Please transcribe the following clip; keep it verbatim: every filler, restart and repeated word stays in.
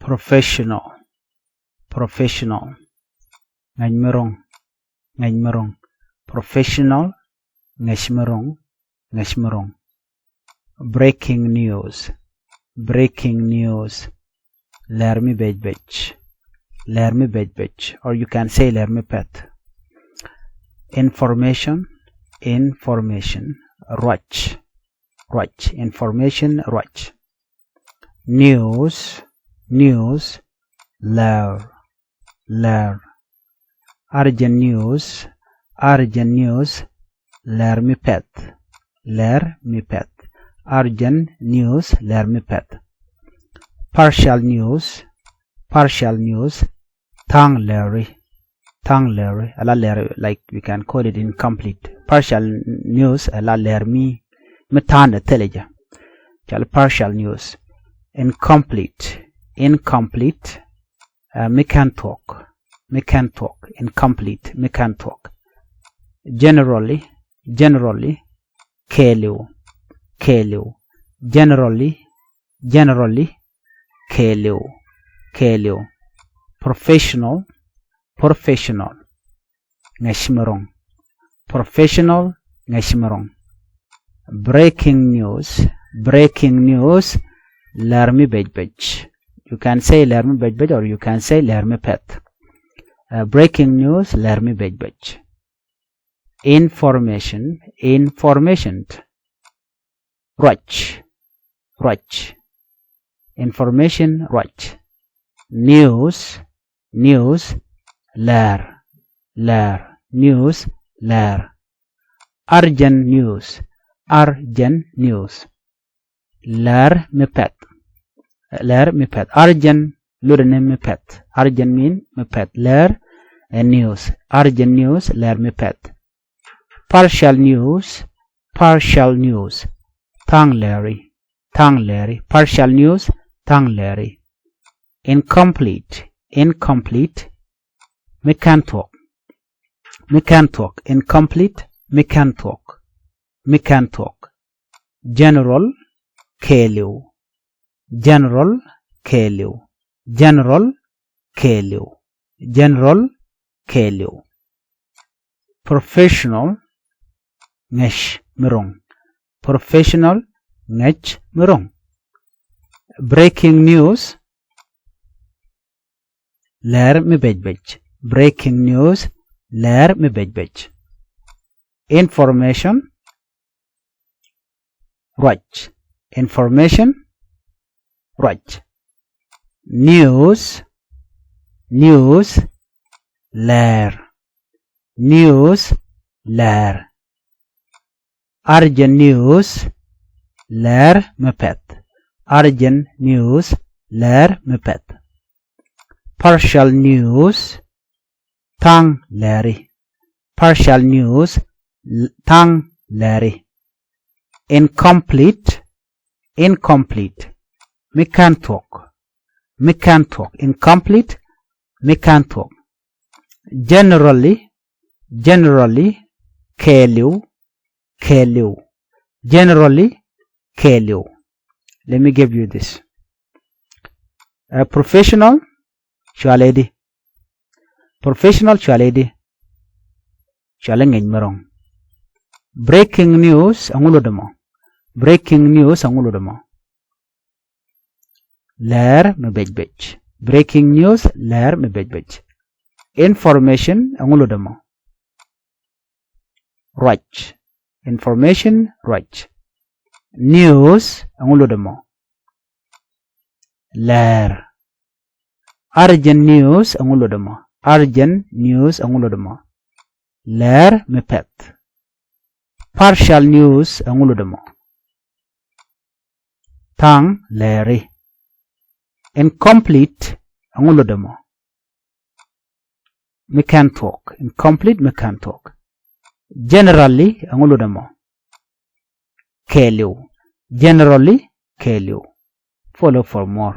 Professional. Professional. Ŋäc mi ro̱ŋ. Ŋäc mi ro̱ŋ. Professional. Ŋäc mi ro̱ŋ. Ŋäc mi ro̱ŋ. Breaking news. Breaking news. Lɛr mi bɛc bɛc. Lɛr mi bɛc bɛc. Or you can say lɛr mi pɛth. Information. Information. Ruac. Ruac. Information. Ruac. News. News. Lɛr. Lɛr. Urgent news. Urgent news. Lɛr mi pɛth. Lɛr mi pɛth. Urgent news. Lɛr mi pɛth. Partial news. Partial news. Thaŋ lɛri. Thaŋ lɛri. Ala lɛri, like, we can call it incomplete. Partial news. Ala lɛr mi, mi tha̱a̱n de thilɛ jɛ. Cɔal partial news. Incomplete. Incomplete. Uh, mi kɛn thuɔ̱k. Mi kɛn thuɔ̱k. Incomplete. Mi kɛn thuɔ̱k. Generally. Generally. Kɛɛliw. Kɛɛliw. Generally. Generally. Kɛɛliw. Kɛɛliw. Professional. Professional. Ŋäc mi ro̱ŋ. Professional. Ŋäc mi ro̱ŋ. Breaking news. Breaking news. Lɛr mi bɛc bɛc. You can say lɛr mi bɛc bɛc or you can say lɛr mi pɛth. Uh, breaking news. Lɛr mi bɛc bɛc. Information. Information. Ruac. Ruac. Information. Ruac. News. News. Lɛr. Lɛr. News. Lɛr. Urgent news. Urgent news. Lɛr mi pɛth. Lɛr mi pɛth. Urgent lotdɛ ni mi pɛth. Urgent mean mi pɛth. Lɛr ɛ news. Urgent news. Lɛr mi pɛth. Partial news. Partial news. Tha̱a̱ŋ lɛri. Tha̱a̱ŋ lɛri. Partial news. Tha̱a̱ŋ lɛri. Incomplete. Incomplete. Mi kɛn thuɔ̱k. Mi kɛn thuɔ̱k. Incomplete. Mi kɛn thuɔ̱k. Mi kɛn thuɔ̱k. General. Kɛɛliw. General. Kɛɛliw. General. Kɛɛliw. General. Kɛɛliw. Professional. Ŋäc mi ro̱ŋ. Professional. Ŋäc mi ro̱ŋ. Breaking news. Lɛr mi bɛc bɛc. Breaking news. Lɛr mi bɛc bɛc. Information. Ruac. Information. Ruac. News. News. Lɛr. News. Lɛr. Urgent news. Lɛr mi pɛth. Urgent news. Lɛr mi pɛth. Partial news. Tha̱a̱ŋ lɛri. Partial news. Tha̱a̱ŋ lɛri. Incomplete. Incomplete. Mi kɛn thuɔ̱k. Mi kɛn thuɔ̱k. Incomplete. Mi kɛn thuɔ̱k. Generally. Generally. Kɛɛliw. Kɛɛliw. Generally. Kɛɛliw. Let me give you this. A professional. Cualɛ di. Professional. Cualɛ di. Cualɛ ŋäc mi ro̱ŋ. Breaking news. Ɛŋu lotdɛ mɔ? Breaking news. Ɛŋu lotdɛ mɔ? Lɛr mi bɛc bɛc. Breaking news. Lɛr mi bɛc bɛc. Information. Ɛŋu lotdɛ mɔ? Ruac. Information. Ruac. News. Ɛŋu lotdɛ mɔ? Lɛr. Urgent news. Ɛŋu lotdɛ mɔ? Urgent news. Ɛŋu lotdɛ mɔ? Lɛr mi pɛth. Partial news. Ɛŋu lotdɛ mɔ? Tha̱a̱ŋ lɛri. Incomplete. Ɛŋu lotdɛ mɔ? Mi kɛn thuɔ̱k. Incomplete. Mi kɛn thuɔ̱k. Generally. Ɛŋu lotdɛ mɔ? Kɛɛliw. Generally. Kɛɛliw. Follow for more.